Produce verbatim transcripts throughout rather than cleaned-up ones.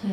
Tes.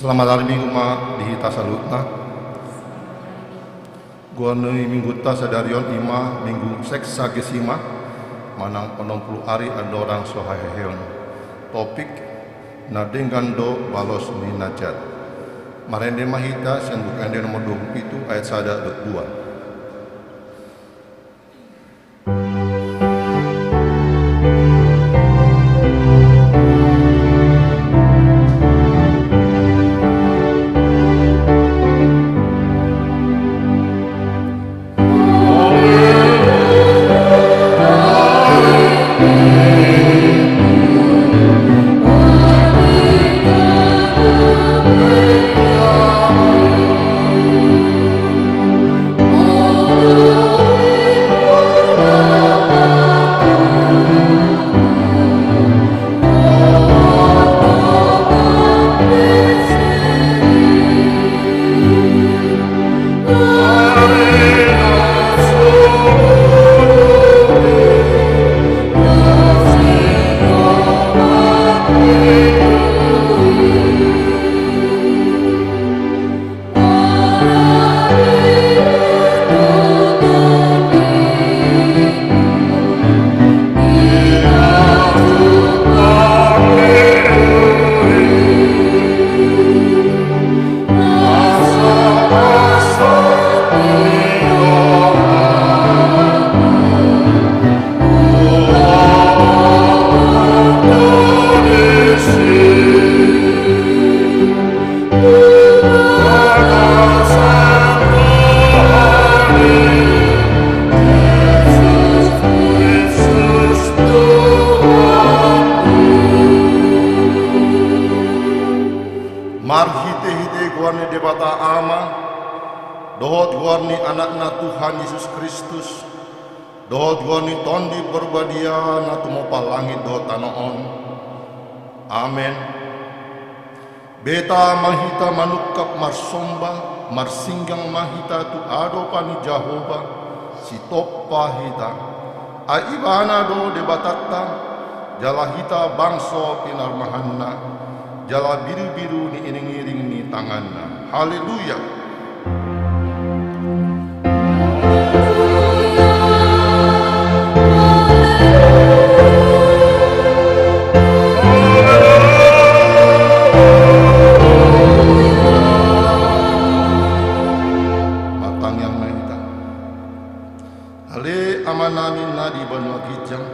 Selamat ari Minggu ma di hita saluhutna. Goar ni Minggunta sadari on i ma Minggu Sexagesima, manang onom pulu ari andorang so haheheon. Topik: Na denggan do balos ni na jat. Marende ma hita sian Buku Ende nomor dua pulu pitu ayat sada dohot dua. Marhitehite goar ni Debata Ama, dohot goar ni Anakna Tuhan Jesus Kristus, dohot goar ni Tondi Porbadia na tumopa langit dohot tano on. Amen. Beta ma hita manungkap marsomba, marsinggang ma hita tu adopan ni Jahowa, sitompa hita. Ai Ibana do Debatanta, jala hita bangso pinarmahanna, jala birubiru ni iringiring ni tanganna. Haleluya. Martangiang ma hita. Ale Amanami na di banua ginjang,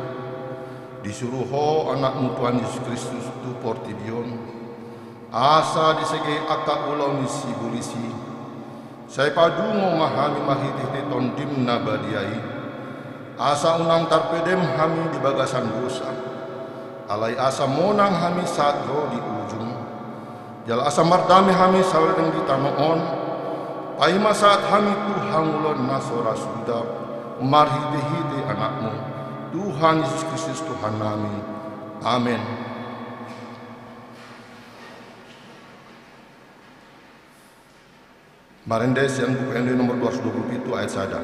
disuru Ho Anakmu Tuhan Jesus Kristus tu portibi on, asa disegei angka ulaon ni sibolis i, sai padungo ma hami marhitehite Tondim na badia i, asa unang tarpedem hami di bagasan dosa, alai asa monang hami sahat ro di ujung, jala asa mardame hami saleleng di tano on, paima sahat hami tu hangoluan na so ra suda, marhitehite Anakmu, Tuhan Jesus Kristus Tuhannami. Amen. Marende sian Buku Ende nomor dua ratus dua puluh pitu ayat sada.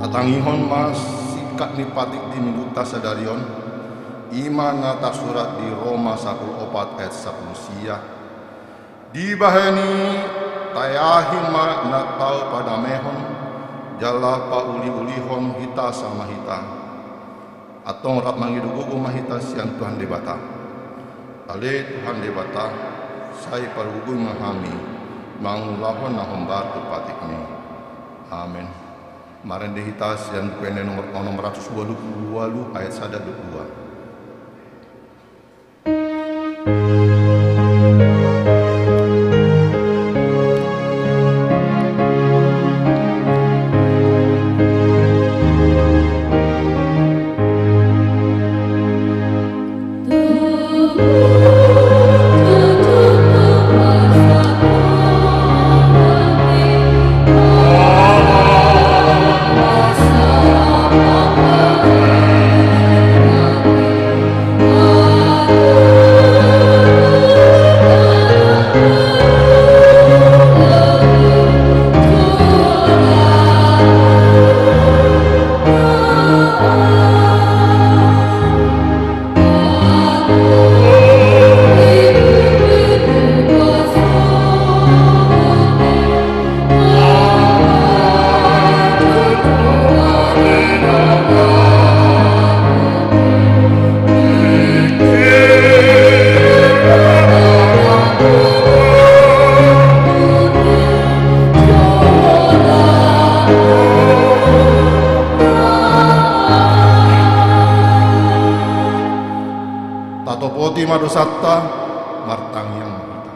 Tatangihon ma singkat ni patik di Minggunta sadari on, i ma na tarsurat di Roma sampulu opat ayat sampulu sia. Dibahen i taeahi ma na tau padamehon, jala pauliulihon hita sama hita. Antong rap mangido gogo ma hita sian Tuhan Debata. Ale Tuhan Debata, sai pargogoi ma hami mangulahon na hombar tu patikMi. Amen. Marende hita sian Buku Ende nomor onom ratus ualu pulu ualu, ayat sada dohot dua. Tatopoti ma dosanta, martangiang ma hita.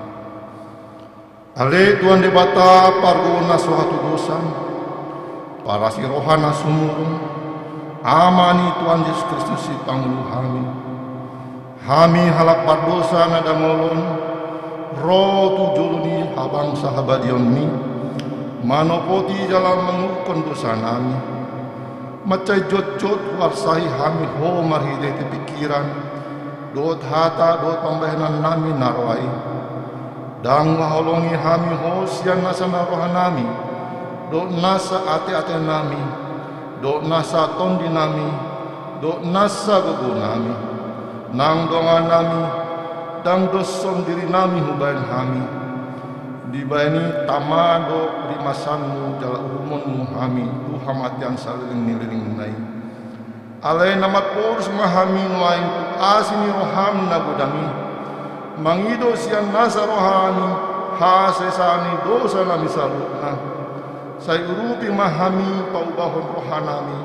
Ale Tuhan Debata, pargogoi na so hatudosan, parasi roha na sumurung, Ama ni Tuhan Jesus Kristus sipangolu hami. Hami halak pardosa na dangol on, ro tu jolo ni habangsa habadiaonMi, manopoti jala manguruphon dosanami. Mansai jotjot huarsahi hami Ho marhitehite pingkiran, dohot hata, dohot pambahenannami na roa i. Ndang huhaholongi hami Ho sian nasa na rohanami, dohot nasa ateatenami, dohot nasa tondinami, dohot nasa gogonami. Nang donganami, ndang doshon dirinami hubahen hami. Dibahen i tama do rimasanMu jala urumonMu hami tu hamatean saleleng ni lelengna i. Alai na marporus ma hami nuaeng tu asi ni rohaM na godang i, mangido sian nasa rohaM hasesaan ni dosanami saluhutna. Sai urupi ma hami paubahon rohanami,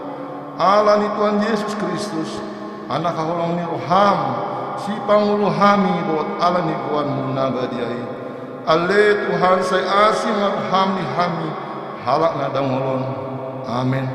ala ni Tuhan Jesus Kristus, anak haholongan ni rohaM, sipangolu hami dohot ala ni goarMu na badia i. Ale Tuhan, sai asi ma rohaM di hami, halak na dangol on. Amen.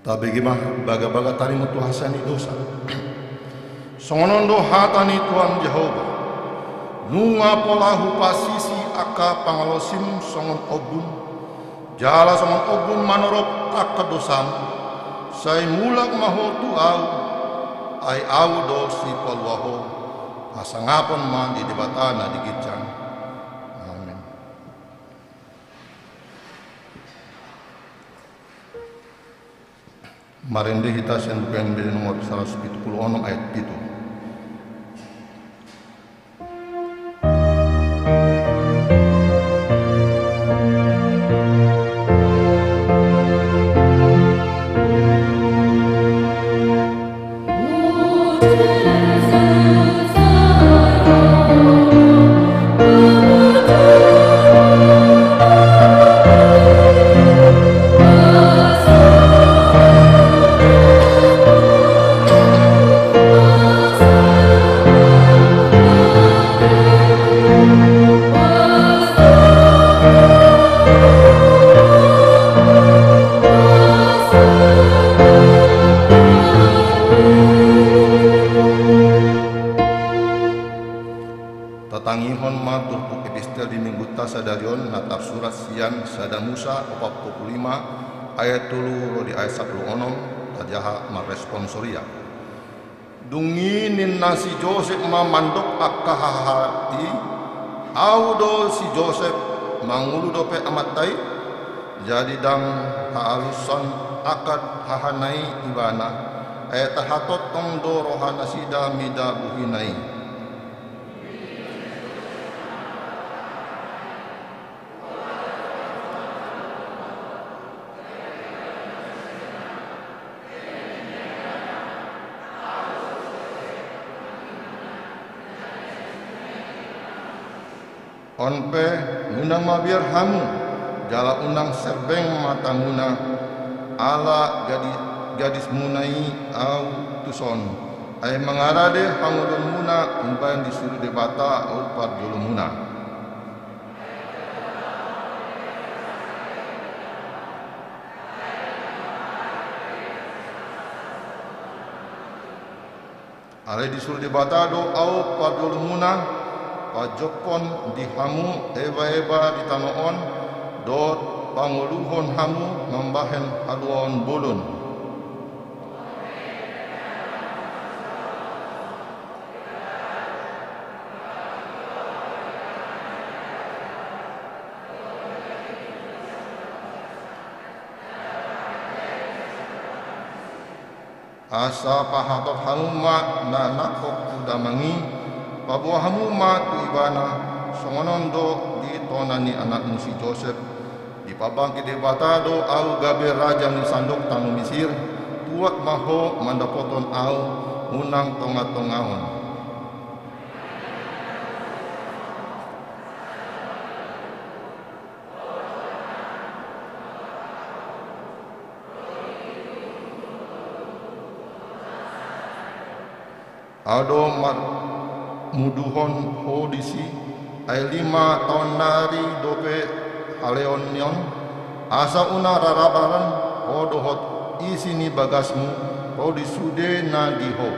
Tabege ma, bagabaga tarimo tu hasesaan ni dosa. Songon on do hata ni Tuhan Jahowa: Nunga pola hupasisi angka pangalaosim songon ombun, jala songon ombun manorop angka dosam, sai mulak ma ho tu Ahu, ai Ahu do sipalua ho. Hasangapon ma di Debata na di ginjang. Amen. Marende hita sian Buku Ende nomor saratus pitu pulu onom ayat pitu. Tatangihon ma turpuk epistel di Minggunta sadari on na tarsurat sian Sada Musa opat pulu lima ayat tolu ro di ayat sampulu onom, tajaha marrespons huria. Dung i ninna si Josep ma mandok angka haha i, "Ahu do si Josep, mangolu dope amanta i?" Jadi ndang taalushon angka hahana i ibana, ai tahatongtong do rohanasida mida buhina i. On pe, unang mabiar hamu, jala unang serbeng matamuna, ala gadi-, gadismuna i ahu tuson. Ai mangarade hangoluanmuna umbahen disuruh Debata ahu parjolomuna. Alai disuruh Debata do ahu parjolomuna, pajokkon di hamu ebaeba di tano on, dohot pangoluhon hamu mambahen haluaon bolon. Asa pahatop hamu ma na nangkok tu damang i, paboa hamu ma tu ibana, songon on do di tona ni anakmu si Josep. Dipabangkit Debata do ahu gabe raja ni sandok tano Misir, tuat ma ho mandapothon ahu, unang tongatongahon. Ahu do marmuduhon ho disi, ai lima taon nari dope haleon ni on, asa unang rarabaran ho dohot isi ni bagasmu, ro di sude na di ho.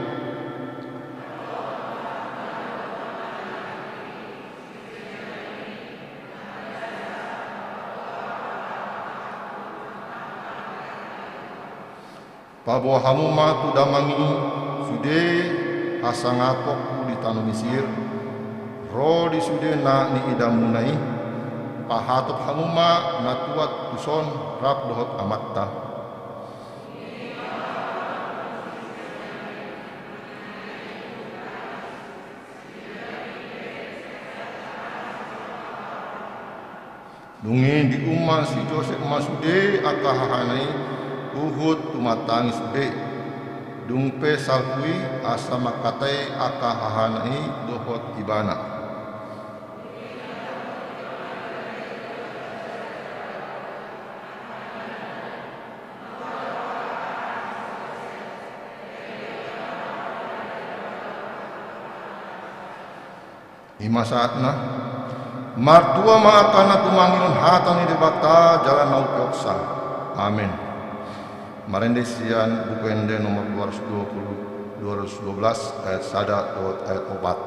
Paboa hamu ma tu damang i sude hasangapon di tano Misir, ro di sude na niidamuna i, pahatop hamu ma na tuat tuson rap dohot amanta. Dung i diumma si Josep ma sude angka hahana i, huhut tumatangis be. Dung pe salpu i asa mangkatai angka hahana i dohot ibana. I ma sahatna. Martua ma angka na tumangihon hata ni Debata jala na umpeopsa. Amen. Marende sian Buku Ende nomor dua ratus dua puluh, dua ratus dua belas, ayat sada dohot ayat opat.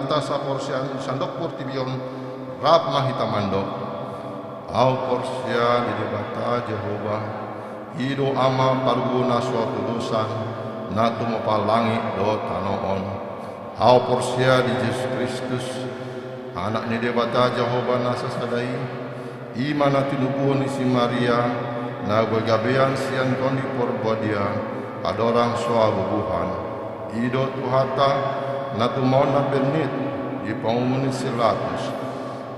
Naung saporseaon di sandok portibi on, rap ma hita mandok: Ahu porsea di Debata Jahowa, i do Ama parguru na so hatudosan, na tumompa langit dohot tano on. Ahu porsea di Jesus Kristus, Anak ni Debata Jahowa na sasada i, i ma na tinubuhon ni si Maria, na gabegabean sian Tondi Porbadia, andorang so habubuhan. I do Tuhanta, na tumaon na bernit di panguhum ni si Pilatus,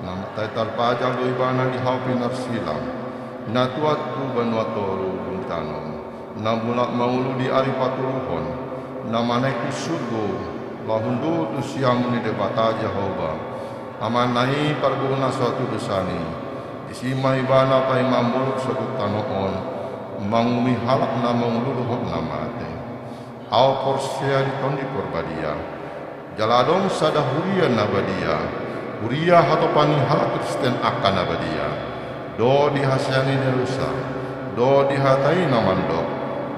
na marhata tarpajal do Ibana di hau pinarsilang, na tuat tu banua toru di tano on, na mulak mangolu di ari patoluhon, na manaek tu surgo, laho hundul tu siamun ni Debata Jahowa, Amana i parguru na so hatudosan i. Disi ma Ibana paima mangolu sogot tano on, manguhumi halak na mangolu dohot na mate. Ahu porsea di Tondi Porbadia. Jala adong sada huria na badia, huria hatopan ni halak Kristen angka na badia, dohot di hasesaan ni dosa, dohot di hata i na mandok: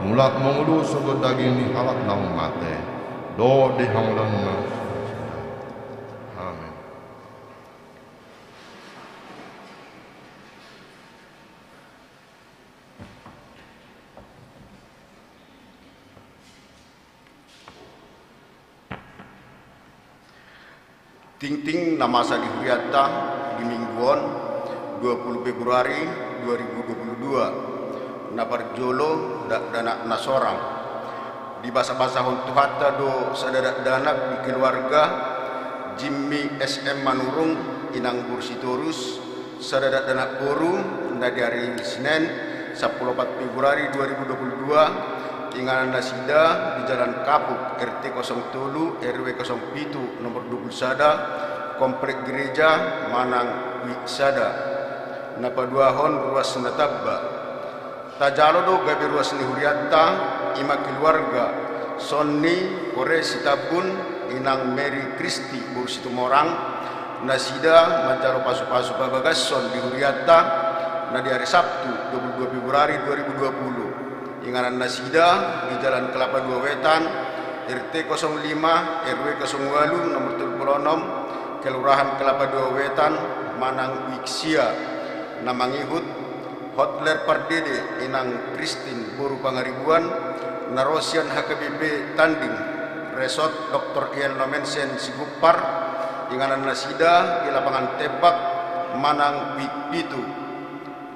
Mulak mangolu sogot daging ni halak naung mate, dohot di hangoluan na so sada. Amen. Tingting na masa di hurianta di Minggu on, dua puluh Februari dua ribu dua puluh dua. Na parjolo, dakdanak na sorang. Dibasabasahon Tuhanta do sada dakdanak di keluarga Jimmy S M Manurung, inang boru Sitorus, sada dakdanak boru, na di ari Senen, sampulu opat Februari dua ribu dua puluh dua, inganan nasida di Jalan Kapuk, R T kosong tolu, R W kosong pitu, nomor dua puluh sada, Komplek Gereja, Manang Wik sada. Na paduahon, ruas na tamba. Tajalo do gabe ruas ni hurianta, i ma keluarga Sonni Kore Sitambun, inang Mary Kristi boru Situmorang, nasida manjalo pasupasu pabagason di hurianta, na di ari Sabtu, dua puluh dua Februari dua ribu dua puluh. Inganan nasida di Jalan Kelapa dua Wetan, R T kosong lima, R W kosong walu, nomor tolu puluh onom, Kelurahan Kelapa dua Wetan, Manang Wik sia. Na mangihut, Hotler Pardede, inang Kristin boru Pangaribuan, na ro sian H K B P Tanding, Resort Doktor Ian Lomensen Sigumpar, inganan nasida di Lapangan Tembak, Manang Wik pitu.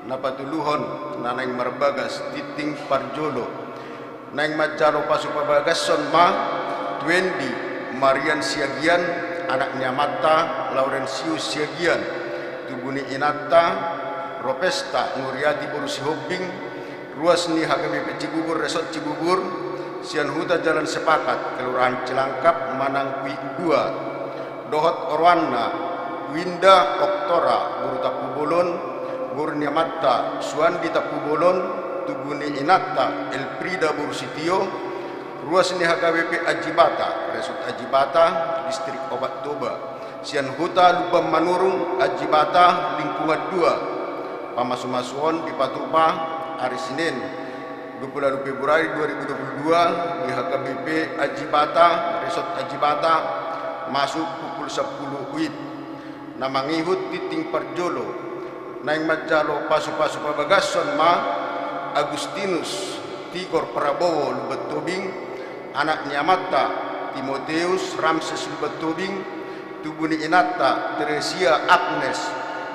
Na patoluhon, na naeng marbagas, Tingting parjolo. Naeng manjalo pasu pabagason ma tu Endi Marian Siagian, anak ni amanta Laurentius Siagian, tubu ni inanta Ropesta Nuriati boru Sihombing, ruas ni H K B P Cibubur, Resort Cibubur, sian Huta Jalan Sepakat, Kelurahan Cilangkap, Manang Wik dua. Dohot oroanna, Winda Oktora boru Tampubolon, boru ni amanta Suandi Tampubolon, tubu ni inanta Elfrida boru Sitio, ruas ni H K B P Ajibata, Resort Ajibata, Distrik Opat Toba, sian Huta Lumban Manurung, Ajibata, Lingkungan dua. Pamasumasuon dipatupa ari Senen, dua puluh walu Februari dua ribu dua puluh dua, di H K B P Ajibata, Resort Ajibata, masuk pukul sampulu WIB. Na mangihut Tingting parjolo. Naeng manjalo pasupasu pabagason ma Agustinus Tigor Prabowo Lumban Tobing, anak ni amanta Timoteus Ramses Lumban Tobing, tubu ni inanta Teresia Agnes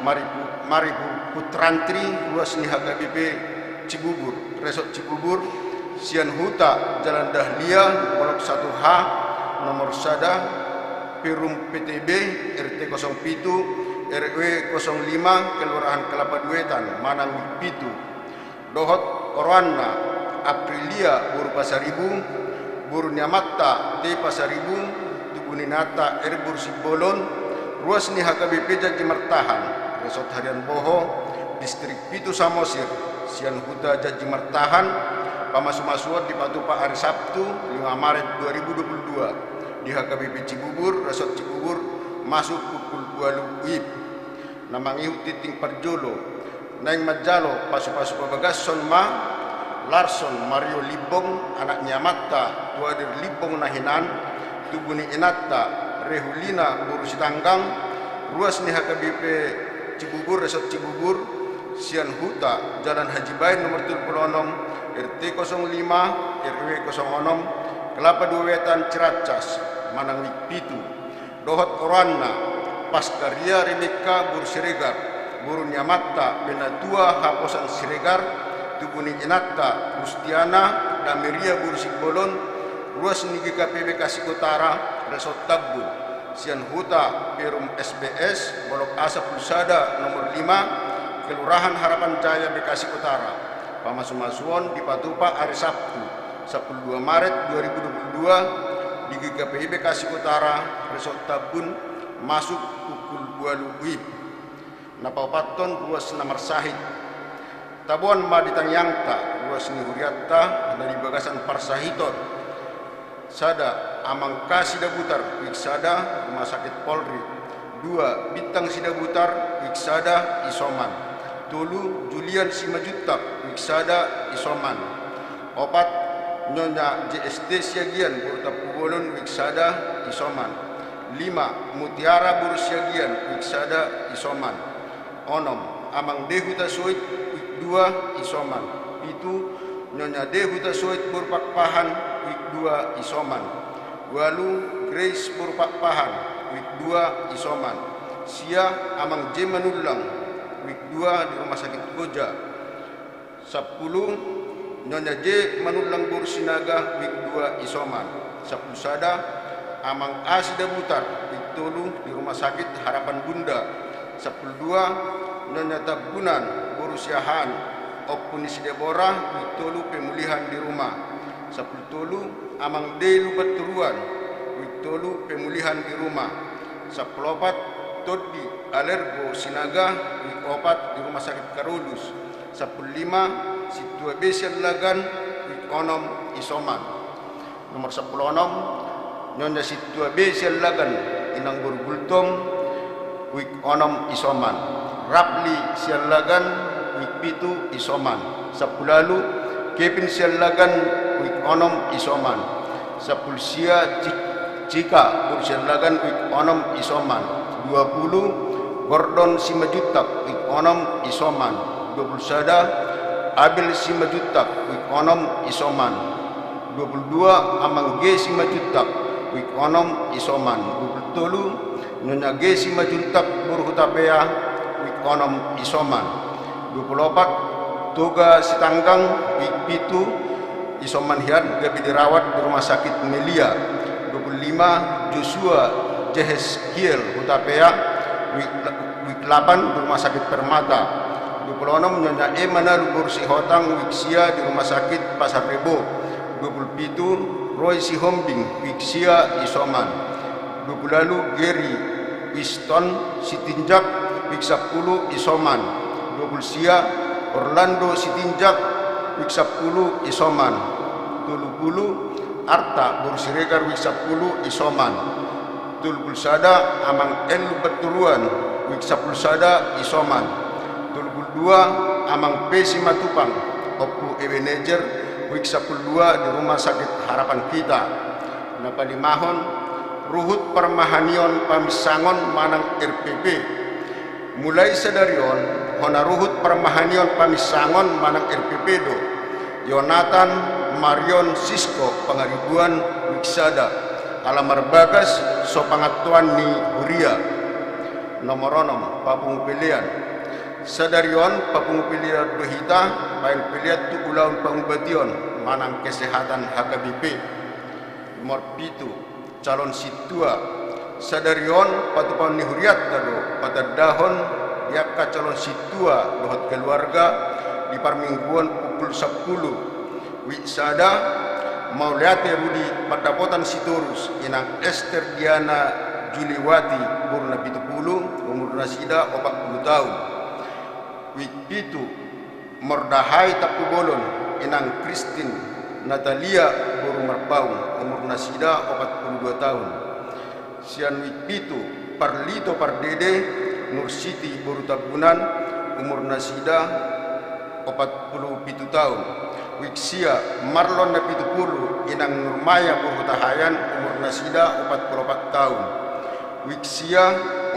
Maripu-, Maripu Putrantri, ruas ni H K B P Cibubur, Resort Cibubur, sian Huta Jalan Dahlia, Blok satu H, nomor sada, Perum P T B, R T kosong pitu, R W kosong lima, Kelurahan Kelapa Dua Wetan, Manang Wik pitu. Dohot oroanna, Aprilia boru Pasaribu, boru ni amanta T Pasaribu, tubu ni inanta R boru Simbolon, ruas ni H K B P Janji Martahan, Resort Harian Boho, Distrik Pitu Samosir, sian Huta Janji Martahan, pamasumasuon dipatupa ari Sabtu, lima Maret dua ribu dua puluh dua, di H K B P Cibubur, Resort Cibubur, masuk pukul walu WIB. Na mangihut Tingting parjolo. Naeng manjalo pasupasu pabagason ma Larson Mario Limbong, anak ni amanta Tuadir Limbong na hinan, tubu ni inanta Rehulina boru Sitanggang, ruas ni H K B P Cibubur, Resort Cibubur, sian Huta, Jalan Haji Bain nomor tolu pulu onom, R T kosong lima, R W kosong onom, Kelapa Dua Wetan, Ciracas, manang Wijk pitu. Dohot oroanna, Paskaria Rebekka boru Siregar, boru ni amanta Penatua Haposan Siregar, tubu ni inanta Rustiana Dameria boru Simbolon, ruas ni G K P B Kasik Utara, Resort Tambun, sian Huta Perum S B S, Bolok A sampulu sada nomor lima, Kelurahan Harapan Jaya, Bekasi Utara. Pamasumasuon dipatupa ari Sabtu, sampulu dua Maret dua ribu dua pulu dua, di G K P B Kasik Utara, Resort Tambun, masuk pukul ualu WIB. Na paopathon, ruas na marsahit. Taboan ma di tangiangta ruas ni hurianta na di bagasan parsahiton. Sada, Amang K Sidabutar, Wijk sada, Rumah Sakit Polri. Dua, Bintang Sidabutar, Wijk sada, isoman. Tolu, Julian Simanjuntak, Wijk sada, isoman. Opat, Nyonya J S T Siagian boru Tampubolon, Wijk sada, isoman. Lima, Mutiara boru Siagian, Wijk sada, isoman. Onom, Amang D Hutasoit, Wijk dua, isoman. Pitu, Nyonya D Hutasoit boru Pakpahan, Wijk dua, isoman. Ualu, Grace boru Pakpahan, Wijk dua, isoman. Sia, Amang J Manullang, Wijk dua, di Rumah Sakit Koja. Sampulu, Nyonya J Manullang boru Sinaga, Wijk dua, isoman. Sampulu sada, Amang A Sidabutar, Wijk tolu, di Rumah Sakit Harapan Bunda. Sampulu dua, Nyonya Tambunan boru Siahaan, Ompu ni si Debora, Wijk tolu, pemulihan di rumah. Sampulu tolu, Amang D Lumbantoruan, Wijk tolu, pemulihan di rumah. Sampulu opat, Tondi Alergo Sinaga, Wijk opat, di Rumah Sakit Karolus. Sampulu lima, Sintua B Siallagan, Wijk onom, isoman. Nomor sampulu onom, Nyonya Sintua B Siallagan, Inang boru Gultom, Wijk onom, isoman. Rapli Siallagan, Wijk pitu, isoman. Sampulu ualu, Kevin Siallagan, Wijk onom, isoman. Sampulu sia, Ci-, Cika boru Siallagan, Wijk onom, isoman. Dua pulu, Gordon Simanjuntak, Wijk onom, isoman. Dua pulu sada, Abel Simanjuntak, Wijk onom, isoman. Dua pulu dua, Amang G Simanjuntak, Wijk onom, isoman. Dua pulu tolu, Nyonya G Simanjuntak boru Hutapea, Wijk onom, isoman. Dua pulu opat, Toga Sitanggang, Wijk pitu, isoman hian, gabe dirawat di Rumah Sakit Melia. Dua pulu lima, Joshua Jeheskiel Hutapea, Wijk, Wijk lapan, di Rumah Sakit Permata. Dua pulu onom, Nyonya E Manalu boru Sihotang, Wijk sia, di Rumah Sakit Pasar Rebo. Dua pulu pitu, Roy Sihombing, Wijk sia, isoman. Dua pulu ualu, Gary Winston Sitinjak, Wijk sampulu, isoman. Dua pulu sia, Orlando Sitinjak, Wijk sampulu, isoman. Tolu pulu, Arta boru Siregar, Wijk sampulu, isoman. Tolu pulu sada, Amang L Lumbantoruan, Wijk sampulu sada, isoman. Tolu pulu dua, Amang P Simatupang, Ompu Ebenezer, Wijk sampulu dua, di Rumah Sakit Harapan Kita. Na palimahon, ruhut parmahanion paminsangon manang R P P. Mulai sadari on, hona ruhut parmahanion paminsangon manang R P P do. Yonatan Marion Sisko Pangaribuan, Wijk sada, ala marbagas so pangantoan ni huria. Nomor onom, papungu pelean. Sadari on papungu pelean do hita, baen pelean tu ulaon pangubation manang kesehatan H K B P. Nomor pitu, calon sintua. Sadari on patupaon ni hurianta do patandahon di angka calon sintua dohot keluarga di parmingguon pukul sampulu. Wijk sada, mauliate rudi pandapotan Sitorus, Inang Ester Diana Juliwati, boru Napitupulu, umur nasida opat pulu taon. Wijk pitu, mardahai Tampubolon, Inang Kristin Natalia boru Marpaung, umur nasida opat pulu dua taon. Sian Wijk pitu, Parlito Pardede Nursiti boru Tambunan, umur nasida opat pulu pitu taon. Wijk sia, Marlon Napitupulu, Inang Nurmaya boru Hutahaean, umur nasida opat pulu opat taon. Wiksia,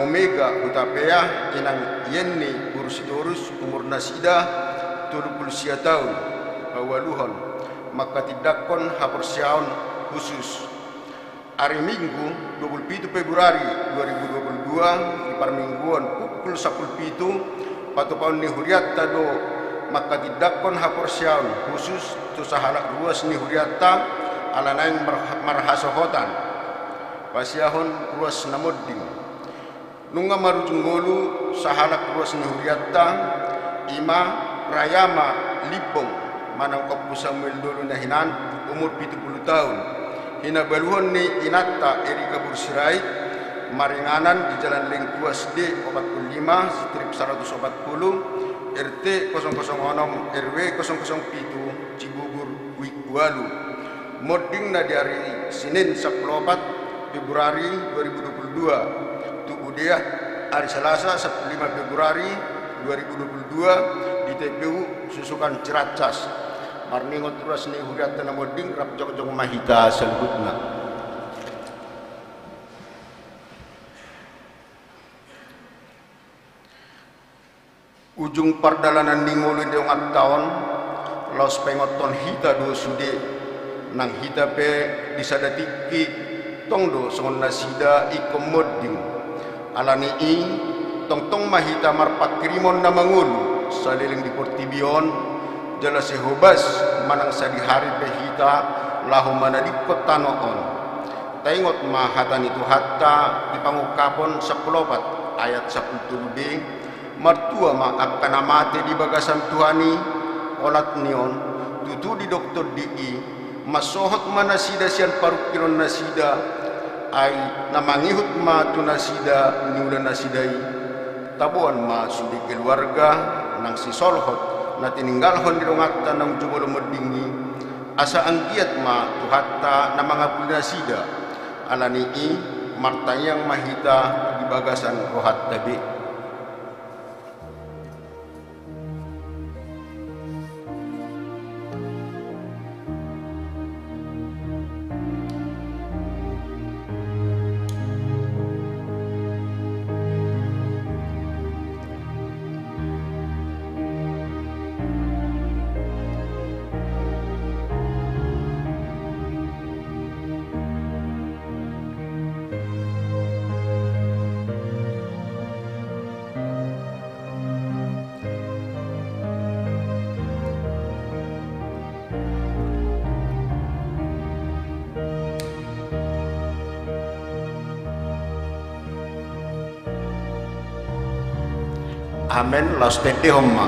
Omega, Hutapea, inang Yenni, boru Sitorus, umur nasida tolu pulu sia taon, paualuhon, mangkatindangkon haporseaon khusus. Ari Minggu, dua pulu pitu Februari dua ribu dua pulu dua, di parmingguon pukul sampulu pitu, patupaon ni hurianta do mangkatindangkon haporseaon khusus tu sahalak ruas ni hurianta, ala naeng mar-, marhasohotan. Pasiahon ruas na monding. Nunga marujung ngolu sahalak ruas ni hurianta, i ma Rayama Limbong, manang Ompu Samuel Dolu na hinan, umur pitu pulu taon. Hinabaluhon ni inanta Erika boru Sirait, maringanan di Jalan Lengkuas D opat pulu lima, strip saratus opat pulu, R T kosong kosong onom, R W kosong kosong pitu, Cibubur, Wik Ualu. Monding na di ari Senin sampulu opat Februari dua ribu dua pulu dua, tu Udea, ari Salasa sampulu lima Februari dua ribu dua pulu dua, di T P U Susukan Ciracas. Marningot ruas ni hurianta na monding, rap jongjong ma hita saluhutna. Ujung pardalanan ni ngolu ni donganta on, laos paingothon hita do sude, nang hita pe di sada tingki tong do songon nasida ingkon monding. Ala ni i, tongtong ma hita marpanghirimon na mangolu saleleng di portibi on, jala sai hobas manang sadihari pe hita laho manadingkon tano on. Taingot ma hata ni Tuhanta di Pangungkapon sampulu opat ayat sampulu tolu B, martua ma angka na mate di bagasan Tuhan i. Olat ni on, tutu didok Tondi i, mansohot ma nasida sian parungkilon nasida, ai na mangihut ma tu nasida niula nasida i. Taboan ma sude keluarga nang sisolhot na tininggalhon ni donganta naung jumolo monding i, asa anggiat ma Tuhanta na mangapuli nasida. Ala ni i, martangiang ma hita di bagasan rohanta be. Amen. Laos tendehon ma.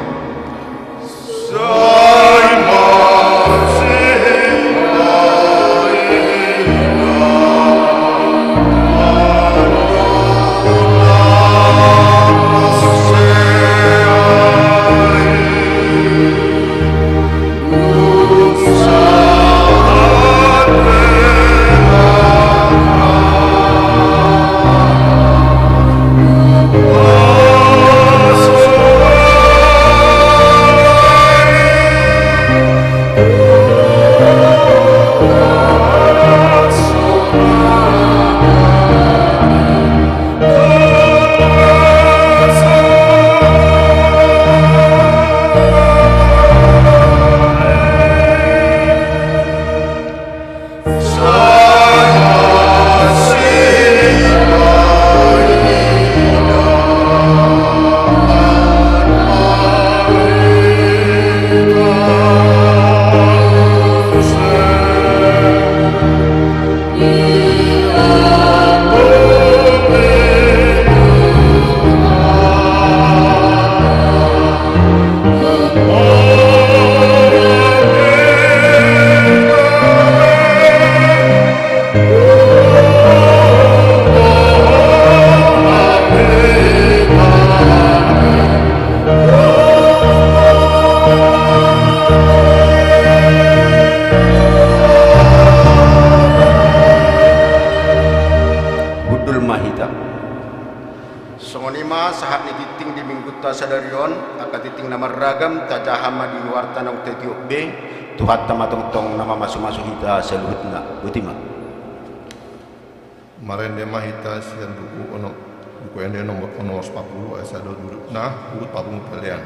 Hundul ma hita. Songon i ma sahat ni tingting di minggunta sadari on, angka tingting na marragam, tajaha ma di warta naung tatiop be. Tuhanta ma tongtong na mamasumasu hita saluhutna. Boti ma. Marende ma hita sian buku ono, buku ende nomor, nomor sampulu, ayat sada, judulna Huhut Pabungkalean.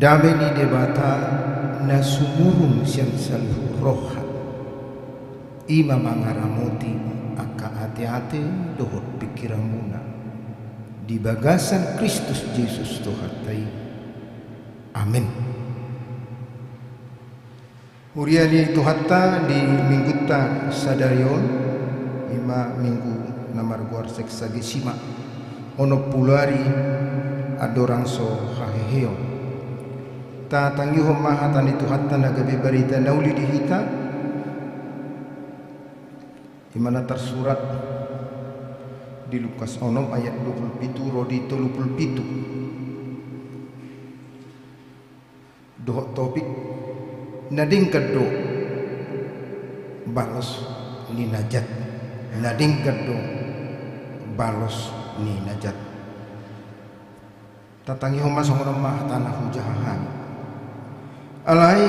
Dame ni Debata na sumurung sian saluhut roha, i ma mangaramoti angka ateate dohot pingkiranmuna di bagasan Kristus Jesus Tuhanta i. Amen. Huria ni Tuhanta, di minggunta sadari on, i ma minggu na margoar Sexagesima, onom pulu ari andorang so haheheon. Tatangihon ma hata ni Tuhanta na gabe barita na uli di hita, Ima na tarsurat di Lukas onom ayat dua pulu pitu ro di tolu pulu pitu. Dohot topik: Na denggan do balos ni na jat. Na denggan do balos ni na jat. Tatangihon ma songon on ma hatana hujaha hami. Alai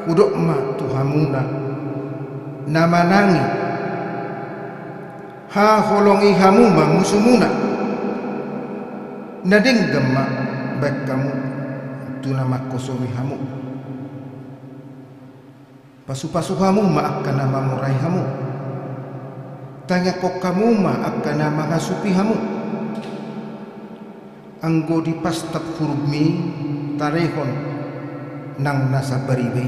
hudok ma tu hamuna na manangi, haholongi hamu ma musumuna. Na denggan ma baen hamu tu na mangkosomi hamu. Pasupasu hamu ma angka na mamorai hamu. Tangiangkon hamu ma angka na mangasupi hamu. Anggo dipastap hurummi, tarehon nang na sambariba i.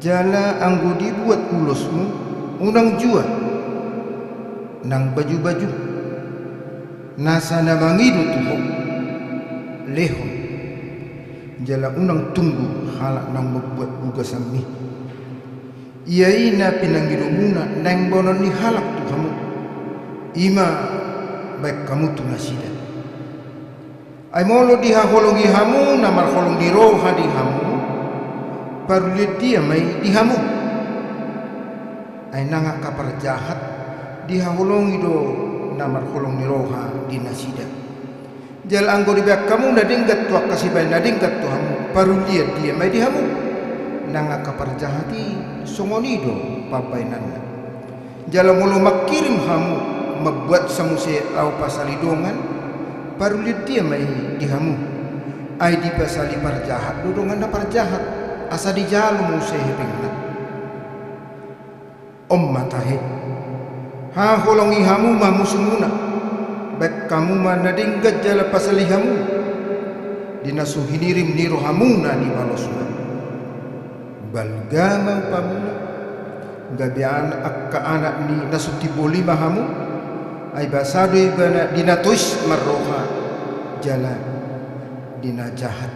Jala anggo dibuat ulosmu, unang jua nang bajubaju. Nasa na mangido tu ho, lehon. Jala unang tunggu halak naung mambuat ugasanmi. Ia i na pinangidomuna naeng baonon ni halak tu hamu, i ma baen hamu tu nasida. Ai molo dihaholongi hamu na marholong ni roha di hamu, parulian dia ma i di hamu? Ai nang angka parjahat dihaholongi do na marholong ni roha di nasida. Jala anggo dibaen hamu na denggan tu angka sibahen na denggan tu hamu, parulian dia ma i di hamu? Nang angka parjahat i songon i do pambahenanna. Jala molo mangkirim hamu mambuatsa muse laho pasali dongan, parulian dia ma i di hamu? Ai dipasali parjahat do dongan na parjahat, asa dijalo muse hepengna. On ma tahe: Haholongi hamu ma musumuna, baen hamu ma na denggan jala pasali hamu, di na so hinirim ni rohamuna dibalosna. Balga ma umpamuna, gabe an-, angka anak ni na so timboli ma hamu, ai basa do ibana di na tois marroha jala di na jahat.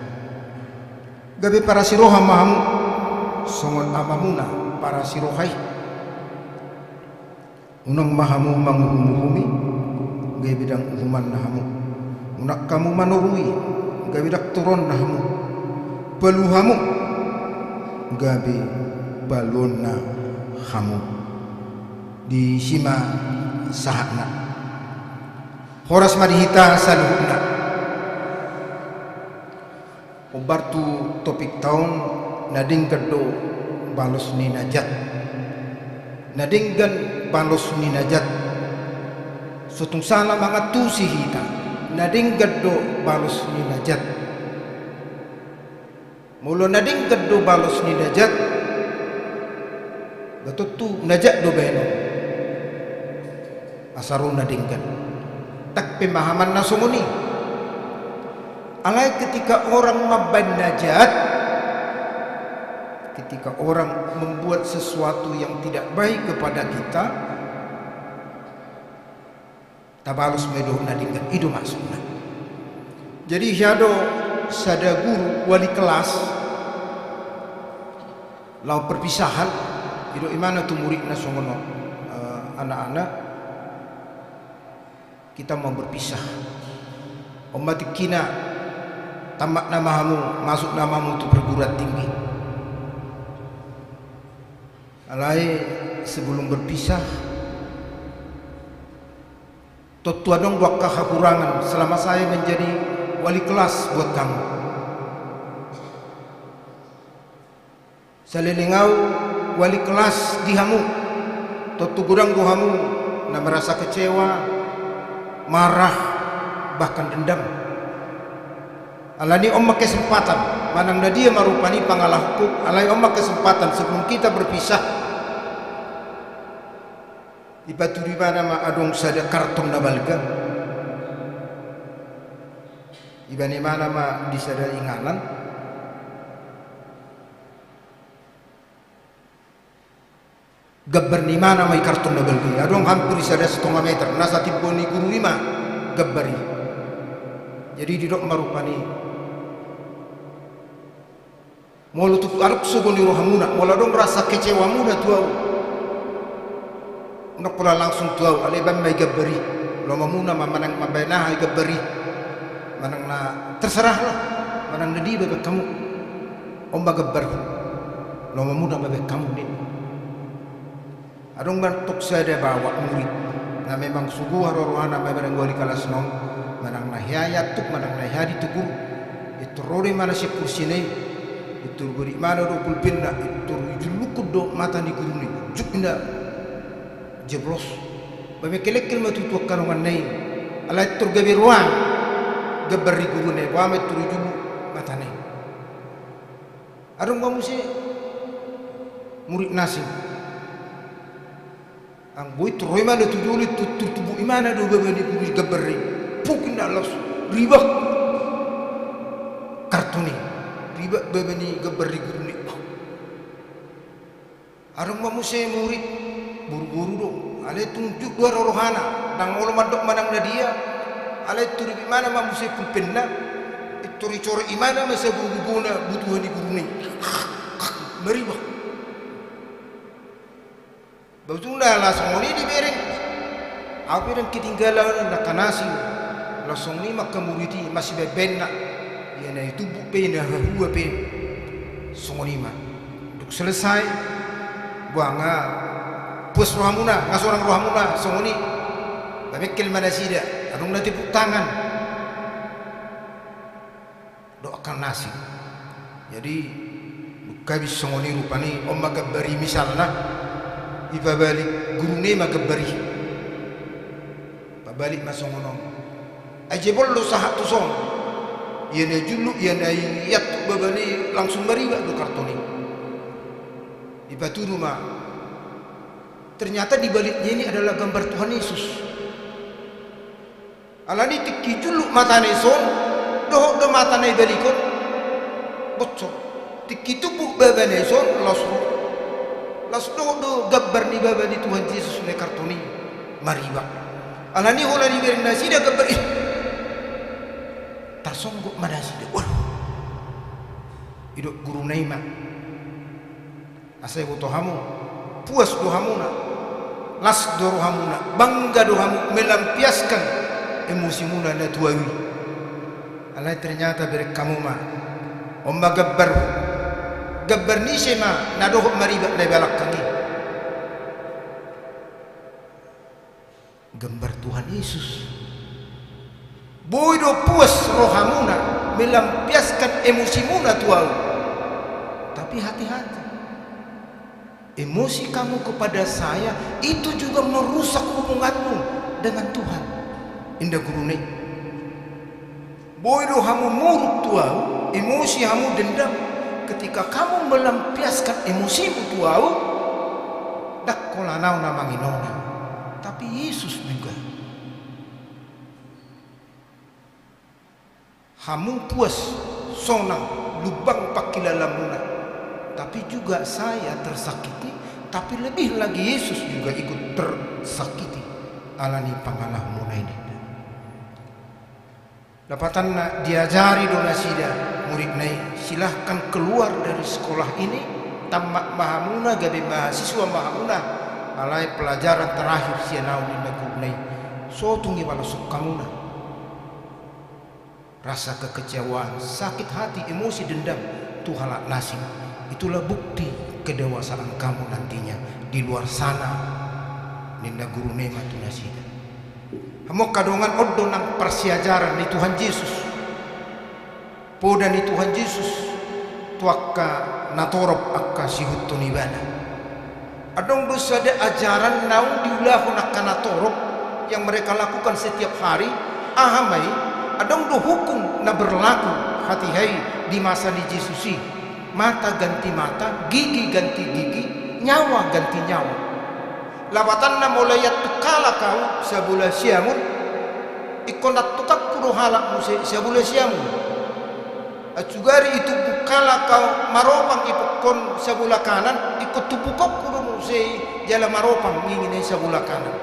Gabe parasiroha ma hamu songon amamuna parasiroha i. Unang ma hamu manguhumuhumi, gabe ndang uhumanna hamu. Unang hamu manorui, gabe ndang toronna hamu. Palu hamu, gabe paluonna hamu. Disi ma sahatna. Horas ma di hita saluhutna. Hombar tu topikta on, na denggan do balos ni na jat. Na denggan balos ni na jat. So tung sala mangantusi hita, na denggan do balos ni na jat. Molo na denggan do balos ni na jat, ba tontu na jat do baenon. Asa ro na denggan. Ndang pemahamanna songon i. Alai ketika orang mambaen na jat, ketika orang membuat sesuatu yang tidak baik kepada kita, tabalos ma i dohot na denggan, i do maksudna. Jadi, hea do sada guru wali kelas laho perpisahan, didok imana tu muridna songon on, eh, anak-anak, kita mau berpisah. On ma tingkina, tamat nama hamu, masuk nama hamu tu perguruan tinggi. Alai sebelum berpisah, tontu adong do angka hahurangan selama saya menjadi wali kelas buat kamu. Saleleng au wali kelas di hamu, tontu godang do hamu na merasa kecewa, marah, bahkan dendam. Alani on ma kesempatan, manang na dia ma rupani pangalahoku, alai on ma kesempatan sebelum kita berpisah. Dipatudu imana ma adong sada karton na balga. Dibaen imana ma di sada inganan. Gambar ni imana ma i karton na balga i. Adong hampir sada setengah meter. Nasa timbo ni guru i ma gambar i. Jadi didok ma rupani, molo tung adong sogo ni rohamuna, molo adong rasa kecewamuna tu au, Ndang pola langsung tu ahu, alai baen ma i gambar i. Lomo muna ma manang mambaen aha i gambar i. Manang na terserah lah, manang na dia baen hamu. On ma gambarhu. Lomo muna ma baen hamu ninna. Adong ma tong sada baoa murid na memang sogo haroharoana mambaen wali kalas non, manang na hea iantuk, manang na hea ditegur. Pintor ro do imana sian kursina i, pintor bodi imana do pulpenna, pintor ijullukhon do mata ni guruna i. Jukna jeblos. Ba mengkelengkel ma tutu angka donganna i. Alai pintor gabe roa gambar ni guruna i, boha ma pintor ijulluk matana i. Adong ma muse murid na asing. Anggo i ro imana tu jolo, tu, tu, tubu imana do baba ni guru i gambar i. Puk inna laos ribak karton i. Ribak baba ni gambar ni guruna i. Adong ma muse murid, boruboru do, alai tung jut do haroharoana, ndang olo mandok manang na dia, alai pintor ibit imana ma muse pulpenna, pintor icoret imana ma sabogobona butuha ni guruna i. Maribak. Ba ujungna laos songon i dibereng. Ahu pe ndang ketinggalan angka na asing. Laos songon i ma angka murid i, masibaenbaenna. Ia na itumbuk pe, na hahua pe. Songon i ma. Dung selesai, boha nga puas rohamuna, nga sonang rohamuna, songon i. Ba mengkel ma nasida, adong na tepuk tangan. Dohot angka na asing. Jadi, dung habis songon i rupani, on ma gambar i misalna, ipabalik guruna i ma gambar i. Pabalik ma songon on. Ai jebol do sahat tu son. Ia na ijulluk, ia na iantuk baba ni, langsung maribak do karton i. Ipatudu ma. Ternyata di baliknya ini adalah gambar Tuhan Yesus. Alani tingki ijulluk matana i son, dohot do matana ibalikon, bocor. Tingki tumbuk babana i son, laos ro. Laos dohot do gambar ni baba ni Tuhan Jesus na i karton i, maribak. Alani holan dibereng nasida gambar i, tarsonggot ma nasida. Waduh. Didok guruna i ma. Asa iboto hamu, puas do hamuna, las do rohamuna, bangga do hamu melampiaskan emosimuna na tu ahu i. Alai ternyata bereng hamu ma, on ma gambar, gambar ni ise ma na dohot maribak na di balakang i. Gambar Tuhan Yesus. Boi do puas rohamuna melampiaskan emosimuna tu ahu. Tapi hati-hati. Emosi kamu kepada saya itu juga merusak hubunganmu dengan Tuhan. Inda guruna i. Boi do hamu muruk tu ahu, emosi hamu, dendam. Ketika kamu melampiaskan emosimu tu ahu, ndang holan ahu na manginona, tapi Yesus juga. Hamu puas, sonang, lumbang pangkilalamuna, tapi juga saya tersakiti, tapi lebih lagi Yesus juga ikut tersakiti alani pangalahomuna i. Lapatanna diajari do nasida muridna i, silahkan keluar dari sekolah ini, tamat ma hamuna, gabe mahasiswa ma hamuna, alai pelajaran terakhir sian ahu ninna guruna i, so tung ibalos hamuna. Rasa kekecewaan, sakit hati, emosi, dendam tu halak na asing, itulah bukti kedewasaan kamu nantinya di luar sana, ninna guruna i ma tu nasida. Hamu angka dongan, on do nang parsiajaran ni Tuhan Jesus. Poda ni Tuhan Jesus tu angka natorop, angka siihuthon ibana. Adong do sada ajaran naung diulahon angka natorop yang mereka lakukan setiap hari, aha ma i, adong do hukum na berlaku hatiha i di masa ni Jesus i. Mata ganti mata, gigi ganti gigi, nyawa ganti nyawa. Lapatanna molo iantuk halak ahu sabola siamun, ingkon antukanku do halak muse sabola siamun. Aut sugari itumbuk halak ahu maropang ipokkon sabola kanan, ingkon tumbukonku do muse i jala maropang ngingi na i sabola kanan.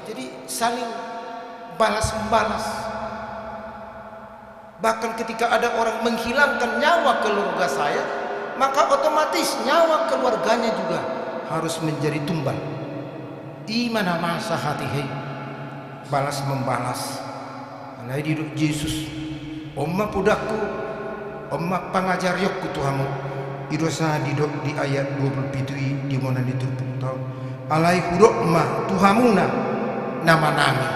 Jadi saling balas membalas. Bahkan ketika ada orang menghilangkan nyawa keluarga saya, maka otomatis nyawa keluarganya juga harus menjadi tumbal. I ma na masa hatiha i, balas membalas. Alai didok Jesus, on ma podangku, on ma pangajarionku tu hamu. I do sa didok di ayat dua pulu pitu i di muna ni turpukta on. Alai hudok ma tu hamuna na manami.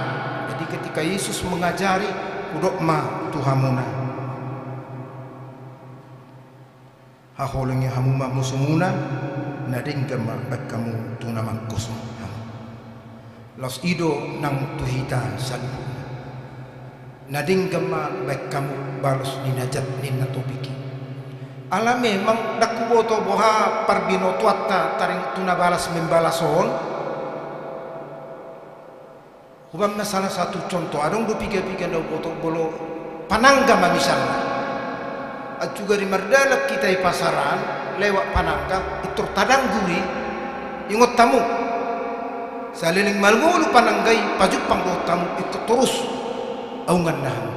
Jadi ketika Yesus mengajari, hudok ma tu hamuna. Haholongi hamu ma musumuna, na denggan ma baen hamu tu na mangkoshon hamu. Laos i do nang tu hita saluhutna. Na denggan ma baen hamu balos ni na jat ninna topik i. Ala memang ndang huboto boha parbinotoanta taringot tu na balas membalas on. Hubaen ma salah satu contoh, adong do piga-piga na huboto molo panangga ma misalna. Ancugari mardalan hita i pasaran, lewat panangga, pintor tadanggur i, ingot hamu. Saleleng mangolu panangga i, pajumpang dohot hamu, pintor torus aunganna hamu.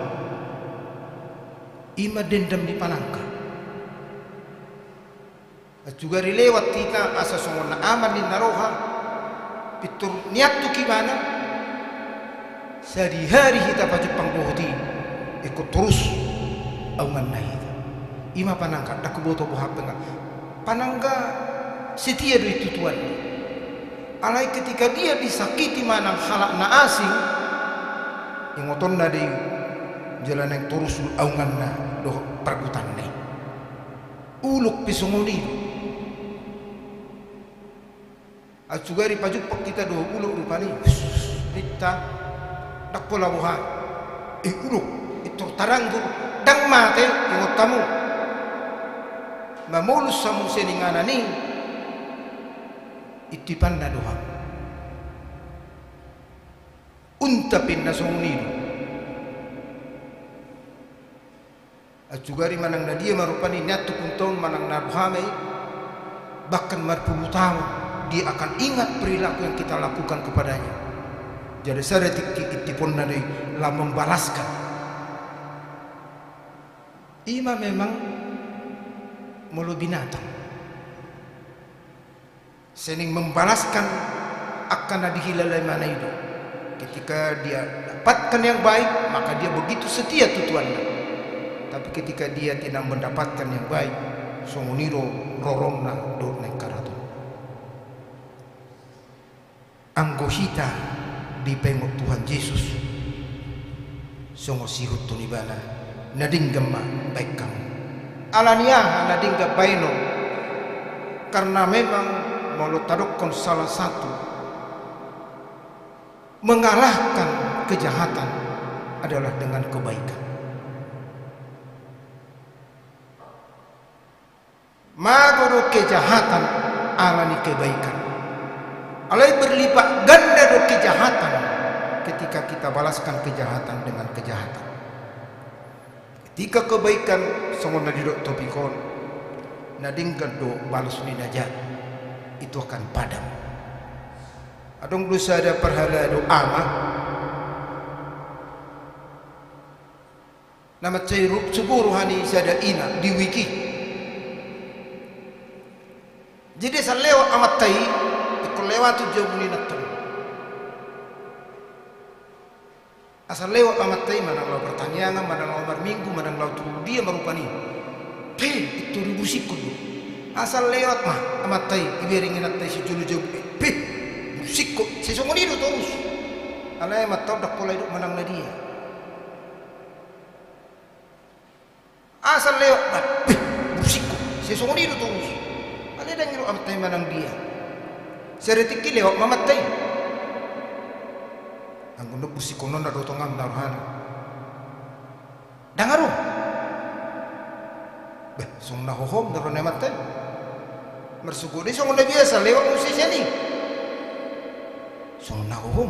I ma dendam ni panangga. Ancugari lewat hita asa songon na aman ninna roha, pintor niantuk ibana, sadihari hita pajumpang dohot i, ingkon torus aunganna hita. I ma panangga, ndang huboto boha pe nga. Panangga setia do i tu tuanna. Alai ketika dia disakiti manang halak na asing, ingotonna do i jala naeng torus aunganna dohot pargutanna i. Ulok pe songon i do. Ancugari pajumpang hita dohot ulok rupani, ninta, ndang pola boha. Eh, ulok, pintor tadanggur, ndang mate, ingot hamu. Mamolus hamu sian inganan i, intipanna do hamu. Unta pe ninna songon i do. Ancugari manang na dia ma rupani niantuk unta on manang na boha ma i, bahkan marpulu taon, dia akan ingat perilaku yang kita lakukan kepadanya. Jadi sada tingki intiponna do i, laho membalaskan. I ma memang molo binatang. Saling membalaskan angka na dihilala imana i do. Ketika dia dapatkan yang baik, maka dia begitu setia tu tuanna. Tapi ketika dia tidak mendapatkan yang baik, songon i do roromna dohot na ingkaraton. Anggo hita dipaingot Tuhan Jesus songon siihuthon ibana, na denggan ma baen hamu. Ala ni aha na denggan baenon? Karena memang molo tadokkon salah satu mengalahkan kejahatan adalah dengan kebaikan. Mago do kejahatan ala ni kebaikan. Alai berlipat ganda do kejahatan ketika kita balaskan kejahatan dengan kejahatan. Ketika kebaikan songon na didok topik on, na denggan do balos ni na jat, itu akan padam. Adong do sada parhalado ama, na mansai ru-, subo roha ni sada ina di wiki. Jadi asa lewat amanta i, ingkon lewat tu jabu ni inanta on. Asa lewat amanta i manang laho partangiangan, manang laho marminggu, manang laho tu dia ma rupani. Pe, pintor ibursihon do. Asa lewat ma amanta i, ibereng inanta i sijolo jabu. Pe, bursihon. Sai songon i do torus. Alai amanta on ndang pola idok manang na dia. Asa lewat, bah, beh, bursihon. Sai songon i do torus. Alai ndang idok amanta i manang dia. Sada tingki lewat ma amanta i. Anggo na bursihon on na do tongamna rohana. Ndang adong. Bah, songon na hohom do roha ni amanta i. Marsogot do i songon na biasa, lewat muse sian i. Songon na hohom.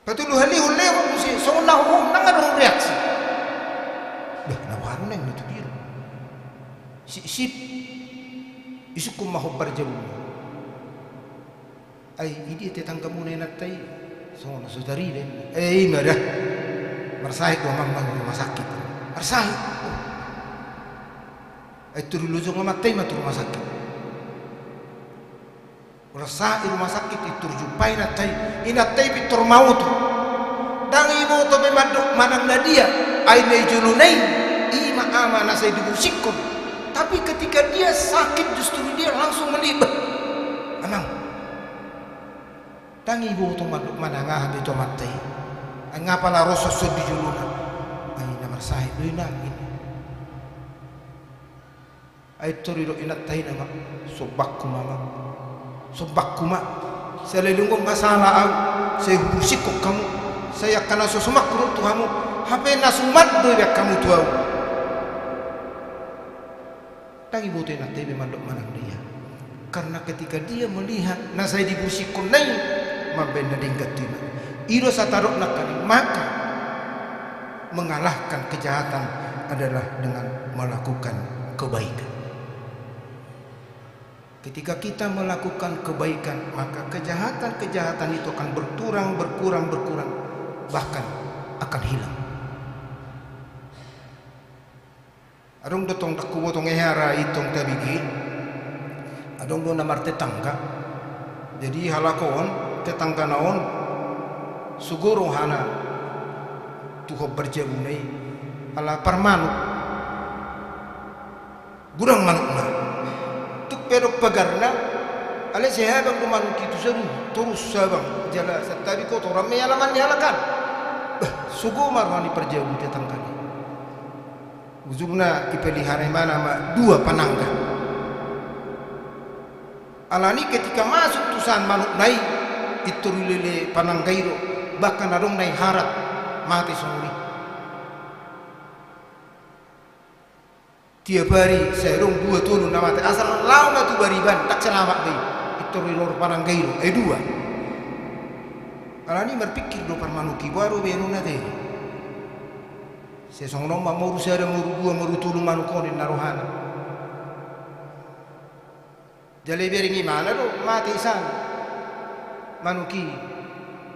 Patoluhalihon lewat muse, songon na hohom, ndang adong reaksi. Bah, na boha do naeng na tu dia do. Sip, sip. Isungkun ma hombar jabuna. Ai, i dia tetanggamuna inanta i? Songon na so tarida i. Eh, i ma da. Marsahit do amang ma tu rumah sakit. Marsahit. Ai, pintor dilojong amanta i ma tu rumah sakit. Rasa i rumah sakit, pintor jumpa inanta i. Inanta i pintor maoto. Ndang iboto be mandok manang na dia. Ai na di jolona i, i ma ama na sai dibusikkon. Tapi ketika dia sakit, justru dia langsung melihat, "Bah, Amang." Ndang iboto mandok manang aha be tu amanta i. Ai nga pala ro songon i di jolona. Ai na marsahit do i nangkin. Ai pintor didok inanta i nama, "Sombangku ma, Amang. Sombangku ma. Saleleng on nga sala au. Sai hubusikkon hamu. Sai angka na so suman hudok tu hamu. Hape na suman do ibaen hamu tu au." Ndang iboto inanta i be mandok manang dia. Karena ketika dia melihat na sai dibusikkonna i, mambaen na denggan tu ibana. I do satadok nangkaning, maka mengalahkan kejahatan adalah dengan melakukan kebaikan. Ketika kita melakukan kebaikan, maka kejahatan-kejahatan itu akan berkurang, berkurang, berkurang, bahkan akan hilang. Adong do tong, ndang huboto nga hea ra i tong tabege. Adong do na martetangga. Jadi halak on, tetanggana on, sogo rohana tu hombar jabuna i, ala parmanuk. Godang manukna. Tung pe adong pagarna, alai sai habang do manuk i tu jabu, torus habang, jala santabi kotoran ma i alaman ni halak an. Bah, sogo ma roha ni parjabu tetanggana i. Ujungna ipelihara ibana ma dua panangga. Alani ketika masuk tusan manukna i, pintor dilele panangga i do, bahkan adong na iharat, mate songon i. Tiap ari sai adong dua tolu na mate, asal laho ma tu bariban, ndang selamat be i. Pintor dilele panangga i do, ai dua. Alani marpingkir do parmanuk i, boha do baenonna te. Sai songon on ma moru sada, moru dua, moru tolu manuk on, ninna rohana. Jala ibereng ibana do mate isan manuk i,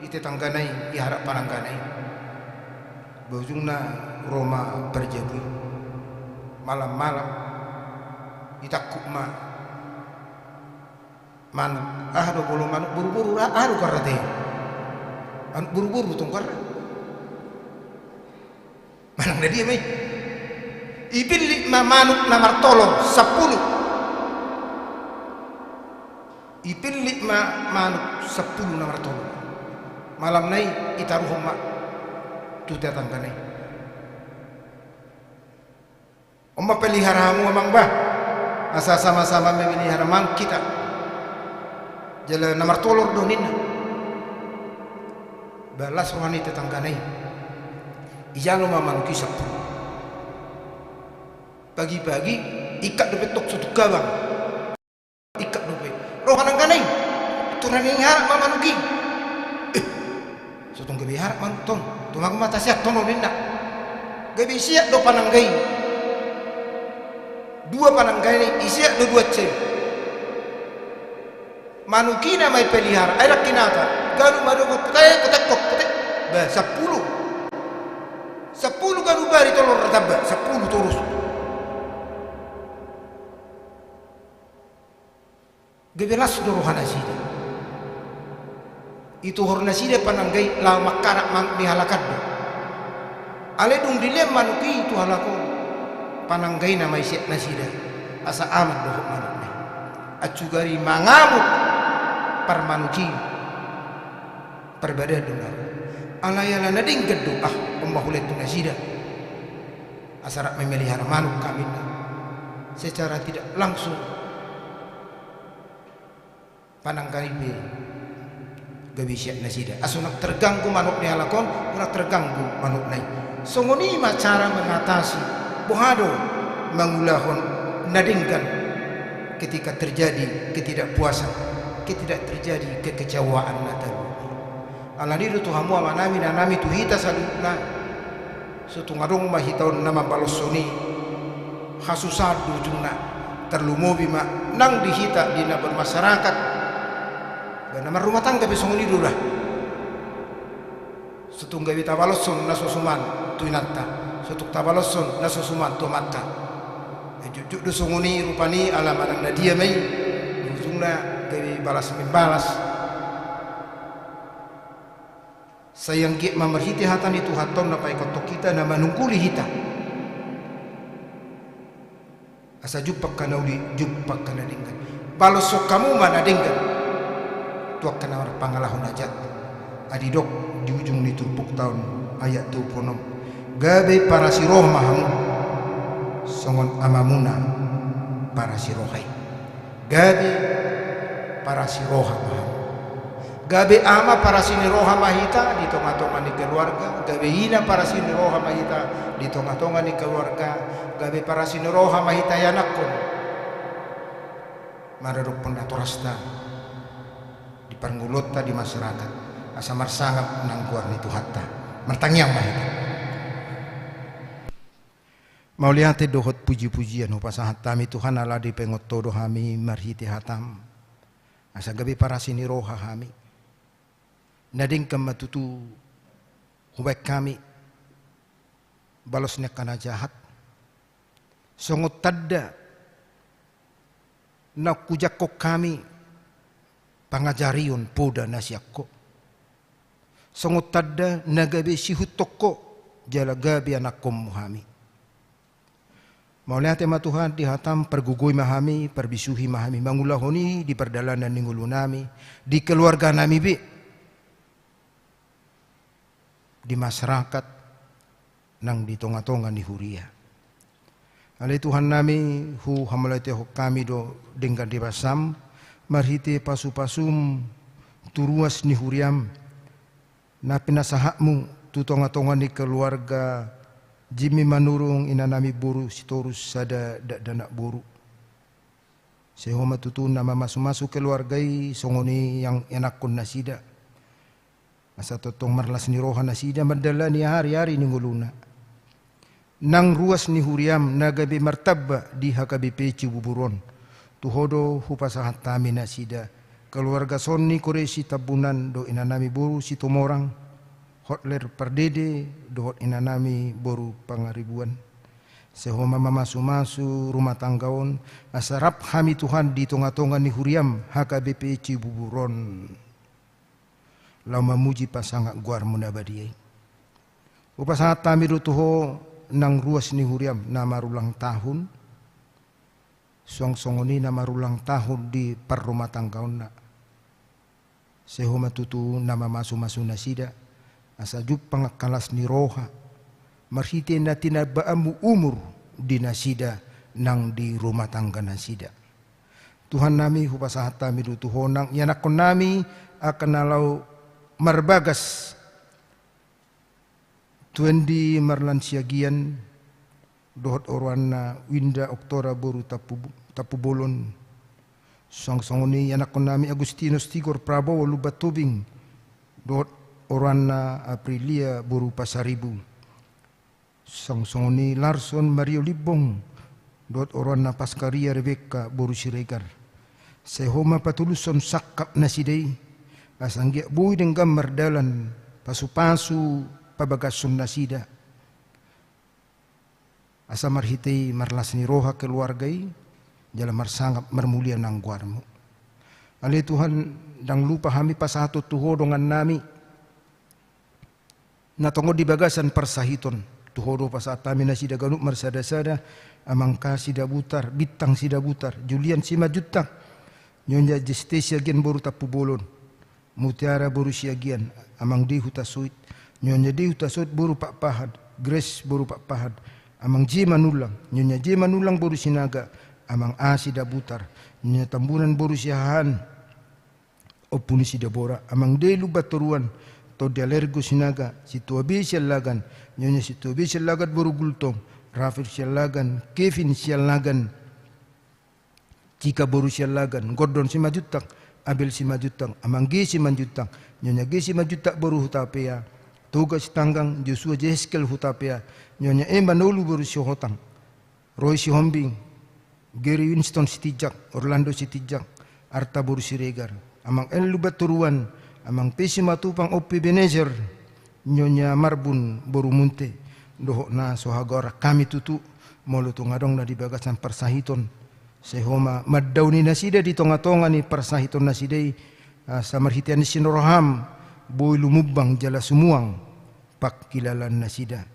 i tetanggana i, iharat pananggana i. Ba ujungna ro ma parjabu i. Malam-malam itangkup ma manuk. Aha do molo manuk boru-boru, aha do goarna te? Manuk boru-boru tong goarna. Manang na dia ma i. Ipillit ma manuk na martolor sampulu. Ipillit ma manuk sampulu na martolor. Malamna i itaruhon ma tu tetanggana i. On ma pelihara hamu amang bah, asa sama-sama memelihara manuk hita. Jala na martolor do ninna. Ba las roha ni tetanggana i. Ijalo ma manuk i sampulu. Pagi-pagi ingkat dope tong sotung habang. Ingkat dope. Ro pananggana i. Tung na iharat ma manuk i. Eh, sotung gabe iharat manuk tong. Tumanggung ma tasiathon on ninna. Gabe iseat do panangga i. Dua pananggana i, iseat do dua ecce. Manuk i nama ipelihara, ai ndang hinata. Ganup ma dohot, putek, putek, putek. Ba, sampulu. Sampulu ganup ari tolor na tamba, sampulu torus. Gabe las do roha nasida. Ituhor nasida panangga i laho mangharat manuk ni halak an do. Alai dung dilean manuk i tu halak on, panangga i nama iseat nasida, asa aman dohot manukna i. Acu gari mangamuk parmanuk i, parbadaan do na ro. Alai ala na denggan do, ah, on ma hulean tu nasida. Asa rap memelihara manuk hami ninna. Secara tidak langsung panangga i pe gabe iseat nasida. Asa unang terganggu manuk ni halak on, unang terganggu manukna i. Songon i ma cara mengatasi, boha do mangulahon na denggan ketika terjadi ketidakpuasan, ketika terjadi kekecewaan na talu. Alani do tu hamu amanami, inanami, tu hita saluhutna. Sotung adong ma hita on na mambaloshon i, hasusahan do ujungna, tarlumobi ma nang di hita di na bermasyarakat. Ba na marrumah tangga pe songon i do da. Sotung gabe tabaloshon na so suman tu inanta, sotung tabaloshon na so suman tu amanta. Jotjot do songon i rupani, ala manang na dia ma i. Ujungna gabe balas membalas. Sai anggiat ma marhite hata ni Tuhanta on na paingothon hita, na manungguli hita. Asa jumpang angka na uli, jumpang angka na denggan. Baloshon hamu ma na denggan tu angka na marpangalaho na jat. Asa didok di ujung ni turpukta on, ayat dua pulu onom. Gabe parasiroha ma hamu, songon Amamuna parasiroha i. Gabe parasiroha ma hamu. Gabe ama parasi ni roha ma hita di tongatonga ni keluarga, gabe ina parasi ni roha ma hita di tongatonga ni keluarga, gabe parasi ni roha ma hita ianakhon maradophon natorasta di parngoluonta di masyarakat, asa marsangap nang goar ni Tuhanta. Martangiang ma hita. Mauliate dohot pujipujian hupasahat hami Tuhan, ala dipaingot Ho do hami marhite hataM. Asa gabe parasi ni roha hami. Na denggan ma tutu hubaen hami balos ni angka na jahat, songon tanda na hujangkon hami pangajarion poda na sian Ho. Songon tanda na gabe siihuthon Ho, jala gabe anakhonMu hami. Mauliate ma Tuhan di hataM, pargogoi ma hami, parbisuhi ma hami mangulahon i di pardalanan ni ngolunami, di keluarganami be, di masyarakat nang di tongatonga ni huria. Ale Tuhannami, huhamauliatehon hami do denggan ni basaM, marhite pasupasuM tu ruas ni huriaM, na pinasahatMu tu tongatonga ni keluarga Jimmy Manurung, inanami boru Sitorus sada dakdanak boru. Sai Ho ma tutu na mamasumasu keluarga i, songon i ianakhon nasida. Asa tongtong marlas ni roha nasida mandalani ariari ni ngoluna. Nang ruas ni huriaM na gabe martamba di H K B P Cibubur on, tu Ho do hupasahat hami nasida, keluarga Sonni Koresi Tambunan dohot inanami boru Situmorang, Hotler Pardede dohot inanami boru Pangaribuan. Sai Ho ma mamasumasu rumah tangga on, asa rap hami Tuhan di tongatonga ni huriaM H K B P Cibubur on, laho mamuji pasangap goarMu na badia i. Hupasahat hami do tu Ho nang ruas ni huriaM na marulang tahun, suang songon i na marulang tahun di parrumahtanggaonna. Sai Ho ma tutu na mamasumasu nasida, asa jumpang angka las ni roha, marhite na tinambaanMu umur di nasida nang di rumah tangga nasida. Tuhannami, hupasahat hami do tu Ho nang ianakhonnami angka na laho marbagas, tu Endi Marlan Siagian dohot oroanna Winda Oktora boru Tampu, Tampubolon. Suang songon i ianakhonnami Agustinus Tigor Prabowo Lumban Tobing dohot oroanna Aprilia boru Pasaribu. Suang songon i Larson Mario Limbong dohot oroanna Paskaria Rebekka boru Siregar. Sai Ho ma patulushon sangkap nasida i, asa anggiat boi denggan mardalan pasupasu pabagashon nasida, asa marhite i marlas ni roha keluarga i, jala marsangap marmulia nang goarMu. Ale Tuhan, ndang lupa hami pasahathon tu Ho dongannami na tongon di bagasan parsahiton. Tu Ho do pasahat hami nasida ganup marsadasada, Amang Ka Sidabutar, Bintang Sidabutar, Julian Simanjuntak, Nyonya Jeste Siagian boru Tampubolon, Mutiara boru Siagian, Amang De Hutasoit, Nyonya De Hutasoit boru Pakpahan, Grace boru Pakpahan, Amang J Manullang, Nyonya J Manullang boru Sinaga, Amang A Sidabutar, Nyonya Tambunan boru Siahaan, Ompu ni Sidabora, Amang De Lumbantoruan, Tondi Alergo Sinaga, Sintua B Siallagan, Nyonya Sintua B Siallagan boru Gultom, Rafael Siallagan, Kevin Siallagan, Cika boru Siallagan, Gordon Simanjuntak, Abel Simanjuntak, Amang G Simanjuntak, Nyonya G Simanjuntak boru Hutapea, Toga Sitanggang, Joshua Jehezkiel Hutapea, Nyonya E Manolu boru Sihotang, Roy Sihombing, Gary Winston Sitinjak, Orlando Sitinjak, Arta boru Siregar, Amang L Lumbantoruan, Amang P Simatupang, Ompu Ebenezer, Nyonya Marbun boru Munte, dohot na so hagoaran hami tutu, molo tung adong na di bagasan parsahiton, Sai Ho ma mandaoni nasida di tonga-tonga ni parsahiton nasida i, asa marhite ni sian roham boi lumumbang jala sumuang pangkilalaan nasida.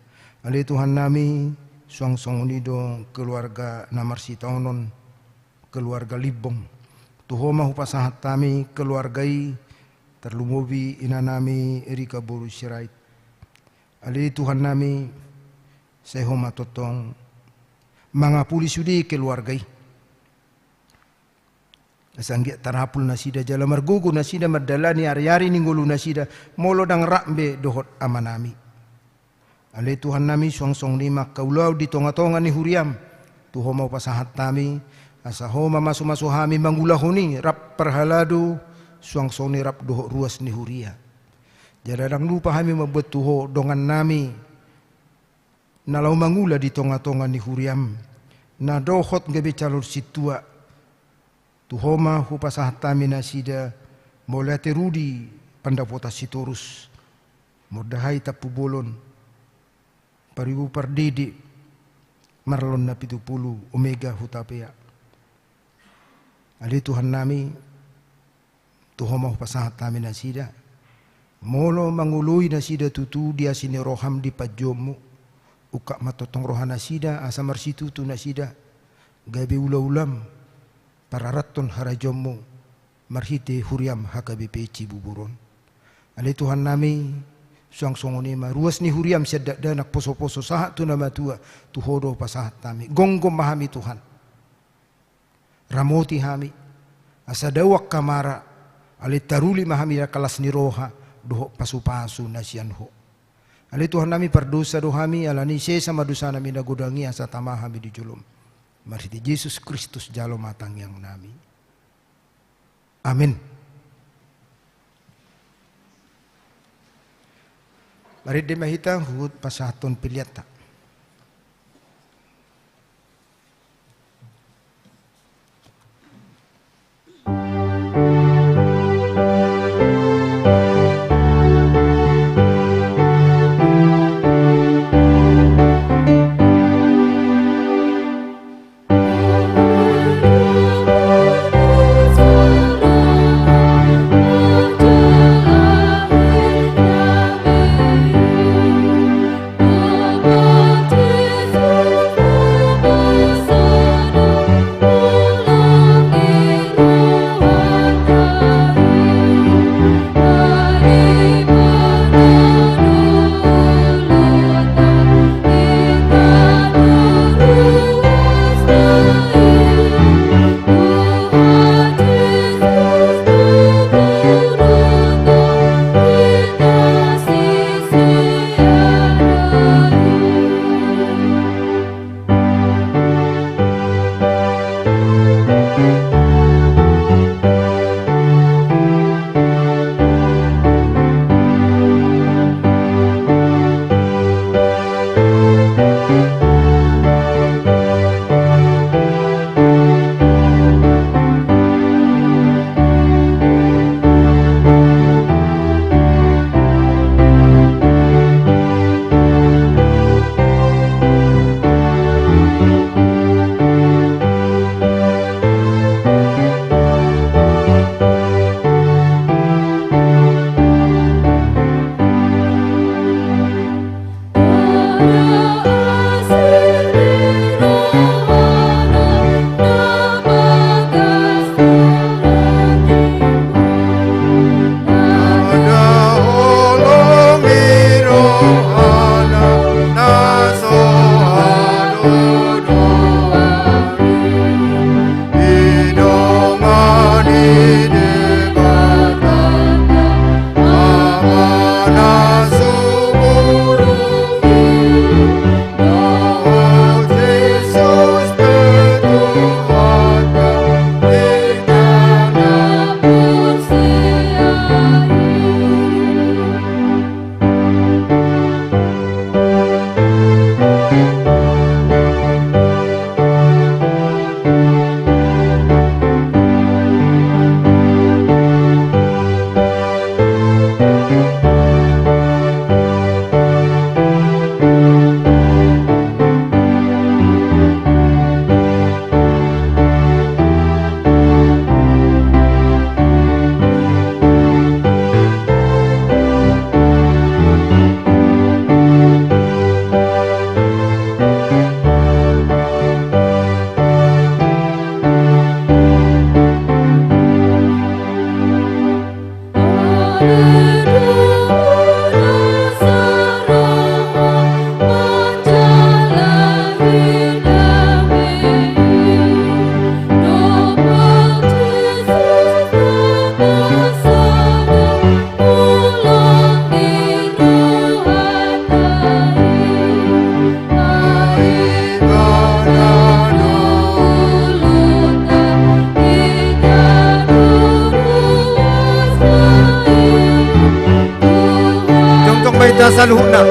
Ale Tuhan nami, suang songon i do keluarga na marsitaonon, keluarga Limbong. Tu Ho ma hupasahat hami keluarga i, tarlumobi ina nami Rika boru Sirait. Ale Tuhan nami, sai Ho ma tongtong mangapuli sude keluarga i. Asa anggiat tarapul nasida jala margogo nasida mandalani ari-ari ni ngolu nasida, molo ndang rap be dohot ama nami. Ale Tuhan nami, suang songon i ma angka ulaon di tonga-tonga ni huriam, tu Ho ma hupasahat hami, asa Ho ma masu-masu hami mangulahon i rap parhalado, suang songon i rap dohot ruas ni huria. Jala ndang lupa hami mamboan tu Ho dongan nami, na laho mangula di tonga-tonga ni huriam, na dohot gabe calon sintua. Tu Ho ma hupasahat hami nasida, Mauliate Rudi Pandapotan Sitorus, Mordahai Tampubolon, Paribu Pardede, Marlon Napitupulu, Omega Hutapea. Ale Tuhan nami, tu Ho ma hupasahat hami nasida. Molo mangoloi nasida tutu di asi ni roham di panjouonmu, ungkap ma tongtong roha nasida asa marsitutu nasida, gabe ula-ulam pararathon harajaonmu marhite huriam H K B P Cibubur on. Ale Tuhan nami, suang songon i ma ruas ni huriam sian dakdanak poso-poso sahat tu na matua, tu Ho do hupasahat hami. Gomgom ma hami Tuhan. Ramoti hami, asa dao angka mara, alai taruli ma hami angka las ni roha dohot pasu-pasu na sian Ho. Ale Tuhan nami, pardosa do hami, alani sesa ma dosa nami na godang i, asa tama hami di jolom. Marhite Jesus Kristus jalo ma tangiang nami. Amen. Marende ma hita huhut pasahathon peleanta. Saluhutna.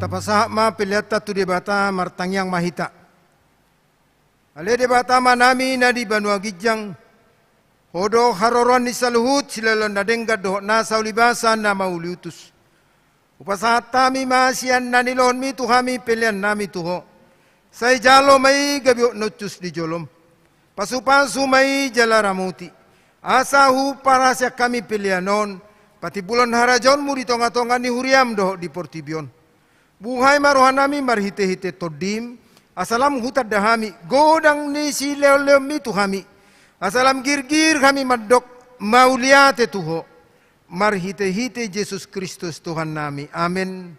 Tapasahat ma peleanta tu Debata, martangiang ma hita. Ale Debata Amanami na di banua ginjang, Ho do haroroan ni saluhut silehonlehon na denggan dohot nasa ulibasa na mauliutus. Hupasahat hami ma sian na nilohonmi tu hami peleannami tu Ho. Sai jalo ma i gabe uncus di jolom. Pasupasu ma i jala ramoti. Asa huparhaseang hami pelean on patimbulhon harajaonmu di tongatonga ni huriam dohot di portibi on. Buhai ma rohanami marhitehite Tondim, asa lam hutanda hami godang ni silehonlehonmi tu hami, asa lam girgir hami mandok mauliate tu Ho, marhitehite Jesus Kristus Tuhannami. Amen.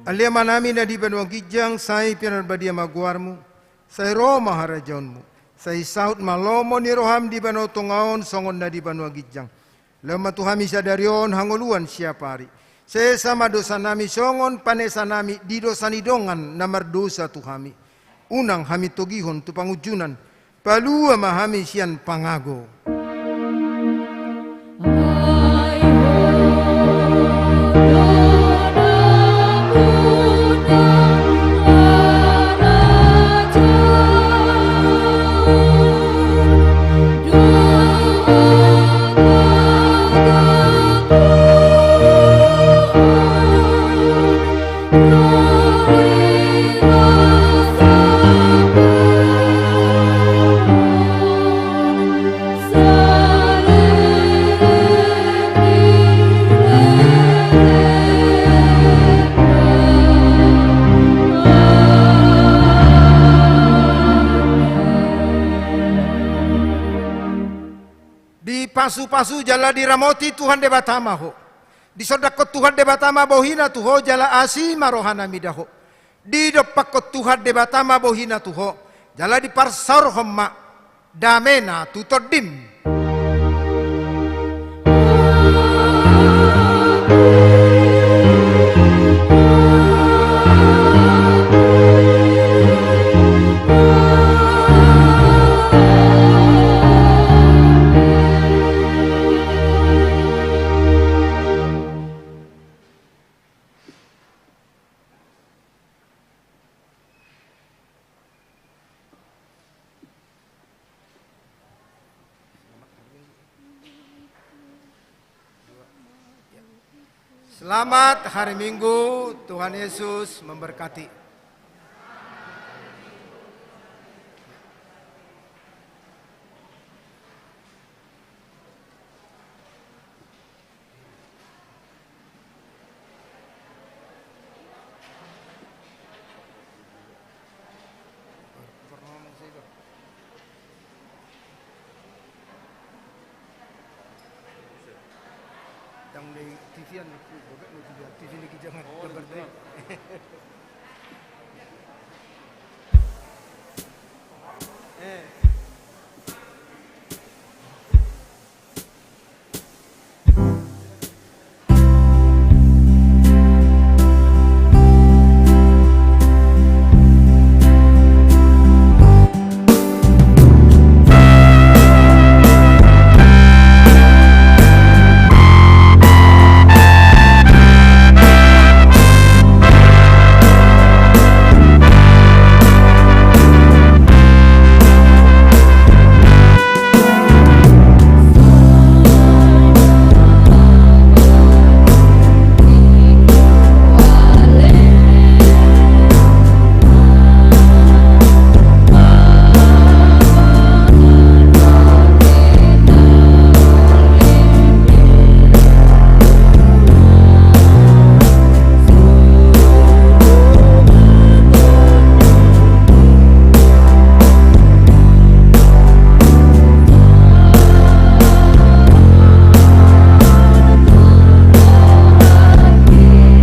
Ale Amanami na di banua ginjang, sai pinarbadia ma goarmu, sai ro ma harajaonmu, sai saut ma lomo ni roham di banua tonga on songon na di banua ginjang. Lehon ma tu hami sadari on hangoluan siapari. Sesa ma dosanami songon panesanami di dosa ni dongan na mardosa tu hami. Unang hami togihon tu pangunjunan, palua ma hami sian pangago. Dipasupasu jala diramoti Tuhan Debata ma ho. Disondangkon Tuhan Debata ma bohina tu ho jala asi ma rohana mida ho. Didompakkon Tuhan Debata ma bohina tu ho jala diparsaorhon ma damena tu tondim. Selamat hari Minggu, Tuhan Yesus memberkati. Dang di T V an, bobek no T V an, T V ni Gijangan, gambar dai.